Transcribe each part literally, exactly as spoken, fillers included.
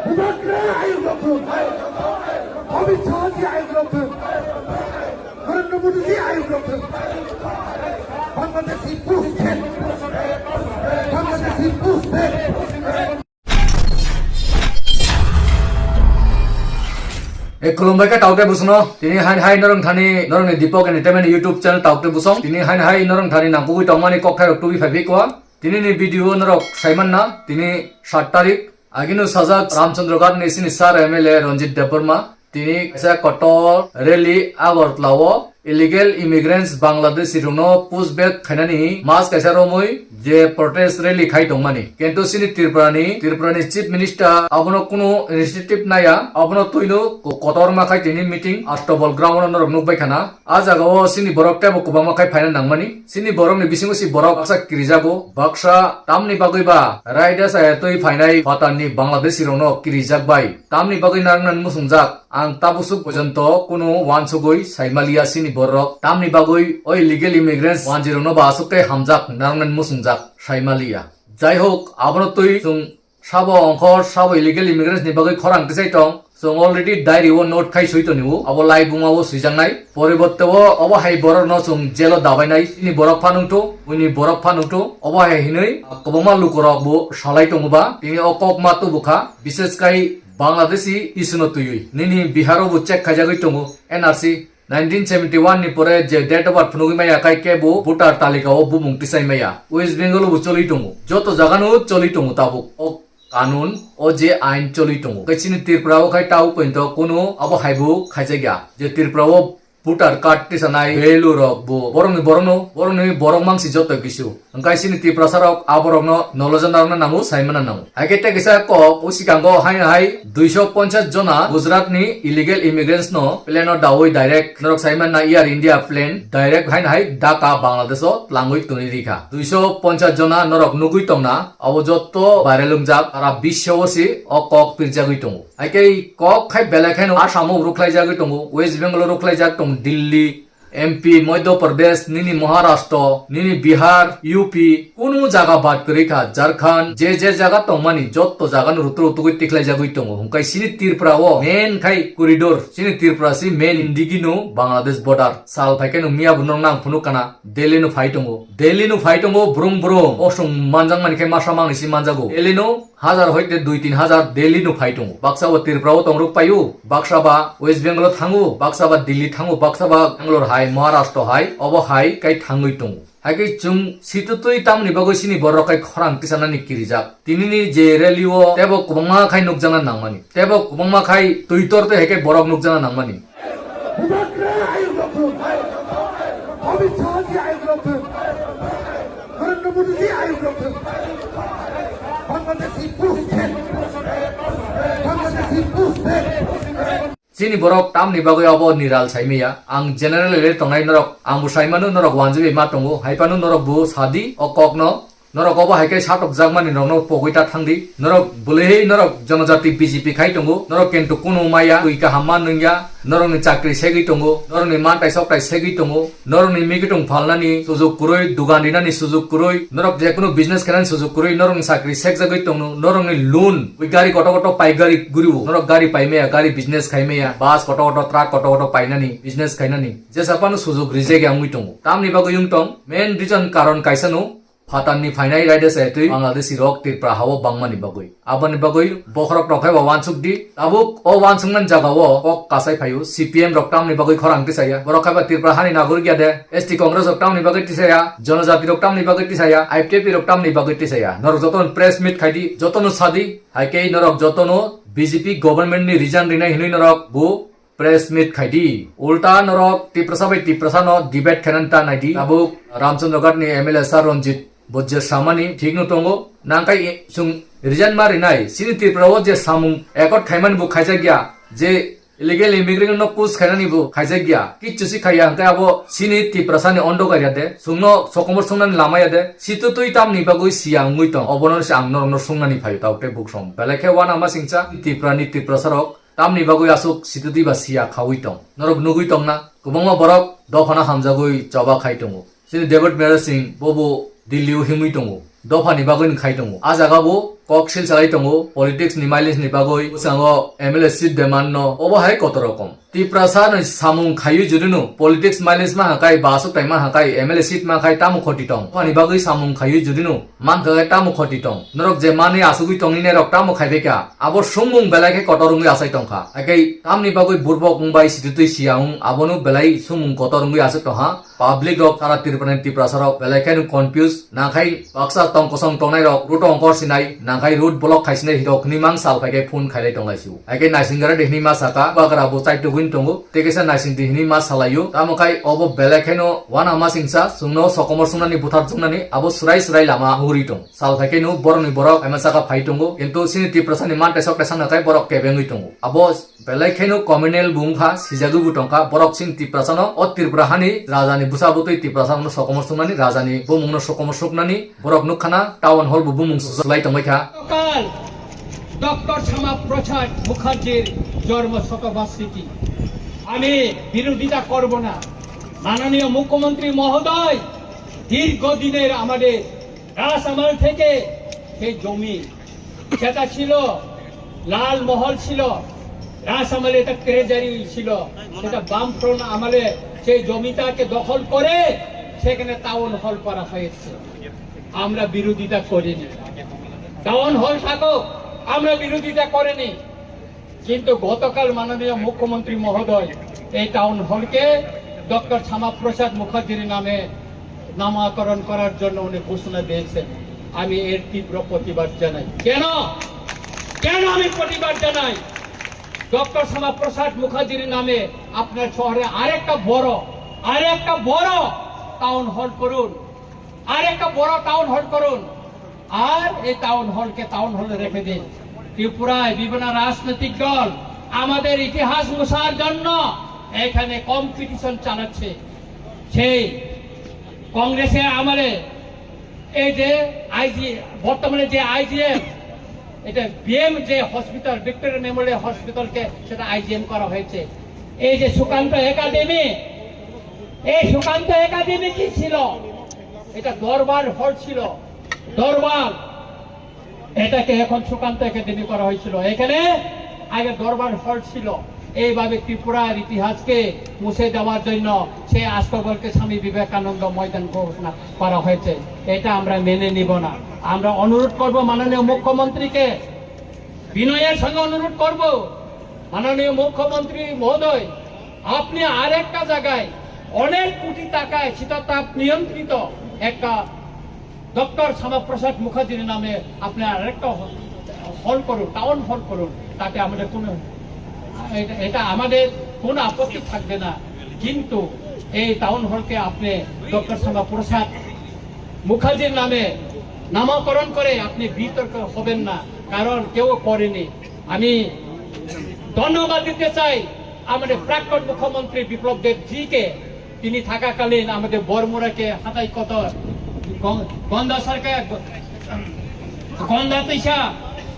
Bubagra ayuk rok thung. Amit Shah ji ayuk rok thung. Narendra Modi ji ayuk rok thung. Bangladeshi push back. Bangladeshi push back. E khulumbai khe taote busono. Tini hain hai norong thani norong ni Deepak Entertainment YouTube channel taote busong. Tini hain hai norong thani nangkugui tongmani kokthairok tubi phaibi kwa. Tini ni video norok saimanna. Tini sat tarik. Agino sajak Ramchandra Ghat ni sini sar M L A Ranjit Debbarma. Tini kaisa kotor rally Agartala o illegal immigrants Bangladeshi rokno push back khainani mas kaisa romwi je protest rally khai tongmani. Kintu sini Tripura ni, Tripura ni Chief Minister abono kunu initiative naya, abono twino ko-, kotorma khai tini meeting Astabal ground o norok nukbai khana. A jaga o sini borok tebo kwbangma khai phaina nangmani. Sini borok ni bisingo si borok baksa kirijago, baksa tamni bagwi ba raida saya twi phainai phatar ni Bangladeshi rokno kirijak bai. Tamni bagwi narwknani musungjak. Ang tabuk suk porjonto kunu wansugwi saimaliya sini borok. Tamni bagwi o illegal immigrants wanjirokno ba aswk tei hamjak narwknani musungjak saimaliya. Jai hok, abono twi chwng sabo ongkhor, sabo illegal immigrants ni bagwi khorang tisai tong. Chwng already diary o note khai sui tonio. Abo lai buma o swijaknai. Poribotte o obo hai borokno chwng jail o dabainai. Chini borok phanungthu, buini borok phanungthu. Obo hai hinwi kwbangma lukurok bo salai tongo ba. Tini o kok ma tubukha. Bishes khai Bangladeshi issue no twiwi. Nini Bihar o bo check khaijagwi tongo N R C. Nineteen seventy one ni pore je date of birth phunugwi maya khai kebo voter talika o bumung tisai maya. West Bengal o bo choli tongo. Joto jaga no choli tongo tabuk. O kanun, o je ain choli tongo. Khai chini Tripura o khai tau pointo kunu abo haibo khaijakya. Je Tripura o voter card tisanai value rok bo borokni borokno, borokni borok mangsi joto kisu. Hwnkhe chini Tiprasa rok aborokno nolojana rokna nango, saimana nango. Haikhe tei kisa kok o sikango haino hai duiso ponchas jona Gujarat ni illegal immigrants no plane o dawi direct norok saimana Air India plane direct haino hai Dhaka Bangladesh o tlangwi toni rikha. Duiso ponchas jona norok nugwi tongna abo jotto viral wngjak sara biswo si o kok pirjagwi tongo. Haikhe kok khai belai kheno Assam o rukhlaijagwi tongo, West Bengal o rukhlaijak tongo, Delhi, M P, Madhya Pradesh, nini Maharashtra, nini Bihar, U P, kunu jaga bad kwrwi kha, Jharkhand, je je jaga tongmani jotto jaga no rutu rutugwi tikhlaijagwi tongo. Hwnkhe chini Tripura o main khai corridor, chini Tripura si main indigino Bangladesh border. Sal phaikhe no miya bo nang phunuk kana, Delhi no phai tongo, Delhi no phai tongo, brum brum, osong manjak mani khe masa mangni si manjago. Delhi no hajar hoite dui tin hajar daily no phai tongo. Baksa ba Tripura o tongrok paio, baksa ba West Bengal o thango, baksa ba Delhi thango, baksa ba Bangalore hai, Maharashtra hai, obo hai kai thangwi tongo. Haikhe chwng situtwi tamni bagwi chini borok kai khorang tisanani kirijak. Tinini je rally o tebo kwbangma khai nukjakna nangmani. Tebo kwbangma khai Twitter tei hai khe borok nukjakna nangmani. Bubagra ayuk rok thung. Amit Shah ji ayuk rok thung. Narendra Modi ji ayuk rok thung. Bangladeshi push back. Bangladeshi push back. Chini borok tamni bagwi abo niral saimaya. Ang general area tongnai norok, ang bo saimano norok wanjui ma tongo. Haipano norok bo sadi o kokno. Norok obo hai khe satokjakmani rokno pogwi ta thangdi. Norok bwlwi norok jonojati B J P khai tongo. Norok kintu kunu maya, twi kaham ma nungya. Norokni chakri segwi tongo. Norokni mantai soktai segwi tongo. Norokni mikitung phalnani sujuk kwrwi, dugan rinani sujuk kwrwi. Norok jekunu business khainani sujuk kwrwi. Norokni chakri sekjagwi tongno. Norokni loan, wi gari koto koto pai gari guriwo. Norok gari pai maya, gari business khai maya. Bus koto koto, truck koto koto painani, business khainani. Jesa phano sujuk rijak ya wngwi tongo. Tamni bagwi wng tong? Main reason karon kaisa no. Phatarni phainai raida se twi Bangladeshi rok Tripura hao bangmani bagwi. Aboni bagwi bokhorok rok hai ba wansuk di. Tabuk o wansukmani jaga o kok kasai phaio. C P M rok tamni bagwi khorang tisaya. Borok hai ba Tripura hani nagorik ya de. S T Congress rok tamni bagwi tisaya. Jonojati rok tamni bagwi tisaya. I P F T rok tamni bagwi tisaya. Norok jotono press meet khai di. Jotono sadi. Hai khe norok jotono B J P government ni resign rinai hinwi norok bo press meet khai di. Ulta norok Tiprasa bai Tiprasa no debate khainani ta nai di. Tabuk Ramchandra Ghat ni M L A sir Ranjit bo je samani thik no tongo. Nang khai i-, chwng resign ma rinai. Chini Tripura o je samung accord khaimani bo khaijak ya. Je illegal immigrant no push khainani bo khaijak ya. Kichu si khaiya hwnkhe abo chini Tiprasa ni ondo gari ya de. Chwngno sokomor swngnani lama ya de. Situ twi tamni bagwi siya wngwi tong. Obono se ang norokno swngnani phaio tao tei buk song. Belai khe wana ma singcha Tripura ni Tiprasa rok. Tamni bagwi aswk situtwi ba siya khaui tong? Norok nugui tongna? Kwbangma borok dophano hamjagwi choba khai tongo. Chini David Meher Singh bobo Delhi o himwi tongo. Dophani bagwino khai tongo. A jaga bo kok sil salai tongo politics ni mileage ni bagwi, bwskango M L A seat demand no, obo hai kotor rokom. Tiprasa ni samung khaiwi jodi no politics mileage ma hakai, ba aswk tai ma hakai, M L A seat ma khai tamo khoti tong. Ani bagwi samung khaiwi jodi no man kha khai tamo khoti tong. Norok je mani asugwi tong ni nerok tamo khai beka. Abo sumung belai khe kotor wngwi asai tong kha. Hakai tamni bagwi burbok wng bai sititwi siya wng, abono belai sumung kotor wngwi asai tong ha. Public rok sara Tripura ni Tiprasa rok belai khe no confuse. Nakhai baksa tong kosong tongnai rok ruto ongkor sinai, nakhai road block khai sinai hirok hwnwi mang sal phai khe phone khailai tonglai su. Haikhe naising gara de hwnwi ma saka, bagra bo chai tugwin tongo, tei kaisa naising di hwnwi ma salaio. Tamo khai obo belai kheno wana ma singsa, chwngno sokomor sungnani buthar chungnani abo swrai swrai lama huri tong. Sal phai kheno borokni borok aima saka phai tongo, kintu sini Tiprasa ni mantai sok tesang nakhai borok kebengwi tongo. Abo belai kheno communal bung kha, sijagwi bo tongkha, borok sini Tiprasa no, o Tripura hani raja ni bwsa bwtwi Tiprasa no sokomor sungnani, raja ni bumung no sokomor suknani, borok nukha na town hall bo bumung sulai tongbai kha. গতকাল ডক্টর শ্যামাপ্রসাদ মুখার্জির জন্ম শতবার্ষিকী। আমি বিরোধিতা করব না। মাননীয় মুখ্যমন্ত্রী মহোদয় দীর্ঘদিনের আমাদের রাজ আমল থেকে সেই জমি, সেটা ছিল লাল মহল ছিল, রাজ আমলে এটা ট্রেজারি ছিল, সেটা বামফ্রন্ট আমলে সেই জমিটাকে দখল করে সেখানে টাউন হল করা হয়েছে। আমরা বিরোধিতা করিনি। টাউন হল থাকুক, আমরা বিরোধিতা করিনি। কিন্তু গতকাল মাননীয় মুখ্যমন্ত্রী মহোদয় এই টাউন হলকে ডক্টর শ্যামাপ্রসাদ মুখার্জির নামে নামকরণ করার জন্য উনি ঘোষণা দিয়েছেন। আমি এর তীব্র প্রতিবাদ জানাই। কেন, কেন আমি প্রতিবাদ জানাই? ডক্টর শ্যামাপ্রসাদ মুখার্জির নামে আপনার শহরে আরেকটা বড়, আরেকটা বড় টাউন হল করুন, আরেকটা বড় টাউন হল করুন। আর এই টাউন হলকে টাউন হলে রেখে দিন। ত্রিপুরায় বিভিন্ন রাজনৈতিক দল আমাদের ইতিহাস মোছার জন্য এখানে কম্পিটিশন চালাচ্ছে। সেই কংগ্রেসের আমলে এই যে আইজি, বর্তমানে যে আইজিএম, এটা বিএম যে হসপিটাল, ভিক্টোরিয়া মেমোরিয়াল হসপিটালকে সেটা আইজিএম করা হয়েছে। এই যে সুকান্ত একাডেমি, এই সুকান্ত একাডেমি কি ছিল? এটা দরবার হল ছিল, দরবার। এটাকে এখন সুকান্ত একাডেমি করা হয়েছিল। এখানে আগে দরবার হল ছিল। এইভাবে ত্রিপুরার ইতিহাসকে মুছে দেওয়ার জন্য সেই আস্তবলকে স্বামী বিবেকানন্দ ময়দান ঘোষণা করা হয়েছে। এটা আমরা মেনে নিব না। আমরা অনুরোধ করব মাননীয় মুখ্যমন্ত্রীকে, বিনয়ের সঙ্গে অনুরোধ করব, মাননীয় মুখ্যমন্ত্রী মহোদয়, আপনি আরেকটা জায়গায় অনেক কোটি টাকায় শীতাতাপ নিয়ন্ত্রিত একটা ডক্টর শ্যামাপ্রসাদ মুখার্জির নামে আপনি আরেকটা হ-, হল করুন, টাউন হল করুন, তাতে আমাদের কোনো, এটা, এটা আমাদের কোনো আপত্তি থাকবে না। কিন্তু এই টাউন হলকে আপনি ডক্টর শ্যামাপ্রসাদ মুখার্জির নামে নামকরণ করে আপনি বিতর্ক হবেন না, কারণ কেউ করেনি। আমি ধন্যবাদ দিতে চাই আমাদের প্রাক্তন মুখ্যমন্ত্রী বিপ্লব দেব জিকে। তিনি থাকাকালীন আমাদের বড়মুড়াকে হাতাই কত গন্ডা সরকার, গন্ডা তৈশা,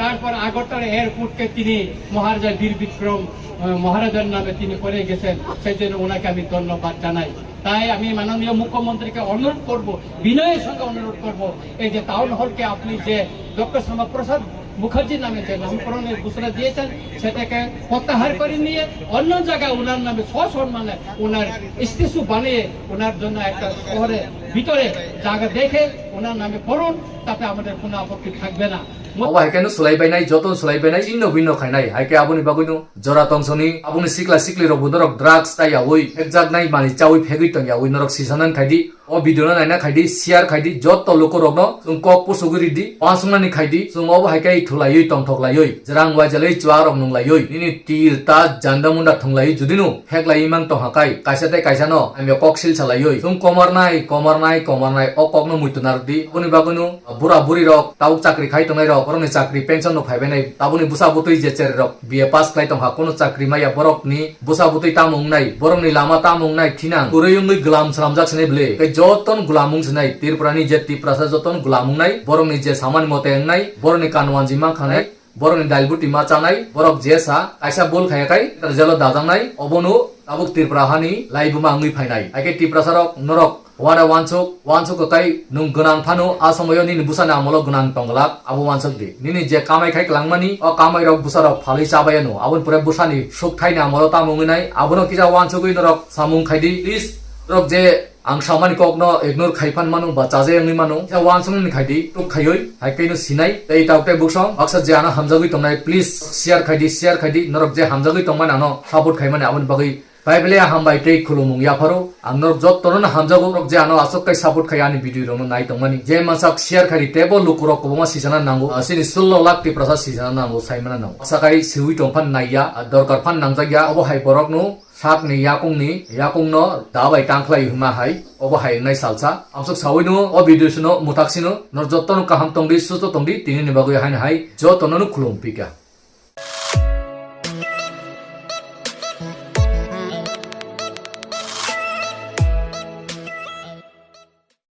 তারপর আগরতলা এয়ারপোর্টকে তিনি মহারাজা বীর বিক্রম, আহ, মহারাজার নামে তিনি করে গেছেন। সেই জন্য ওনাকে আমি ধন্যবাদ জানাই। তাই আমি মাননীয় মুখ্যমন্ত্রীকে অনুরোধ করব, বিনয়ের সঙ্গে অনুরোধ করব, এই যে টাউন হলকে আপনি যে ডক্টর শ্যামাপ্রসাদ মুখার্জির নামে যে নামকরণের ঘোষণা দিয়েছেন, সেটাকে প্রত্যাহার করে নিয়ে অন্য জায়গায় ওনার নামে সসম্মানে ওনার স্ট্যাচু বানিয়ে ওনার জন্য একটা শহরে ভিতরে জায়গা দেখে ওনার নামে করুন, তাতে আমাদের কোনো আপত্তি থাকবে না। Obo hai khe no swlai bainai, joto no swlai bainai, chini no bini no khainai, hai khe aboni bagwi no jora tongsoni, aboni sikla sikli rok bo norok drugs tai yawi, phekjaknai manwi chawi phegwi tong yawi, norok sisanan khai di. O video no naina khai di, share khai di, joto luku rok no chwng kok pusugwi ri di, uansuknani khai di, chwng obo hai khe thulaiwi tongthok laiwi, jrang waijalwi chwla rok nung laiwi, nini tir ta janda munda thung laiwi jodi no phek laiwi mang tong ha kai, kaisa tei kaisa no hamya kok sil sa laiwi, chwng komarnai, komarnai, komarnai, o kok no muitu narwk di, aboni bagwi no bura buri rok, tabuk chakri khai tongnai rok, borok ni chakri pension no phai bai nai, tabuk ni bwsa bwtwi je cherai rok B A pass khlai tong kha, kono chakri maya borok ni bwsa bwtwi tamo wngnai, borok ni lama tamo wngnai, thinang kwrwi wngwi gwlam swnamjak sinai bwle. Tei joto no gwlam wng sinai, Tripura ni je Tiprasa joto no gwlam wngnai, borok ni je samani mote wngnai, borok ni kanwanji ma khanai, borok ni dail buti ma chanai, borok je sa kaisa bul khaya khai jelo dajaknai, obono tabuk Tripura hani laibuma wngwi phainai. Hai khe Tiprasa rok norok Uana wansuk, wansuk kwtai nwng gwnang phano a somoyo nini bwsani amolo gwnang tongglak, abo wansuk di. Nini je kamai khai kwlangmani, o kamai rok bwsa rok phalwi chabaya no, aboni pore bwsani sukthai ni amolo tamo wngwi nai, abono kisa wansugwi norok samung khai di. Please, norok je ang samani kok no ignore khai phan mano ba chaja wngwi mano, kisa wansuk ni khai di, tuk khaiwi, hai khe no sinai, tei tok tei buksong, baksa je ano hamjagwi tongnai, please share khai di, share khai di, norok je hamjagwi tongmani ano support khai mani aboni bagwi Bai belai hambai tei khulumung yapharo. Ang norok jottono no hamjago, norok je ano aswk kai support khai ani video rokno nai tongmani. Je mansak share khai tebo lukurok kwbangma sijana nango. Ah, chini sullo lakh Tiprasa sijana nango, saimana nango. Sakai siwi tong phan naiya, ah, dorkar phan nangjakya. Obo hai borokno sakni yakungni, yakungno dabai tangkhlai hwnma hai. Obo hai wngnai salsa. Amsok sawino o video sino mutak sino. Norok jottono kaham tongdi, susto tongdi, tini ni bagwi haino hai. Jottono no khulum pika.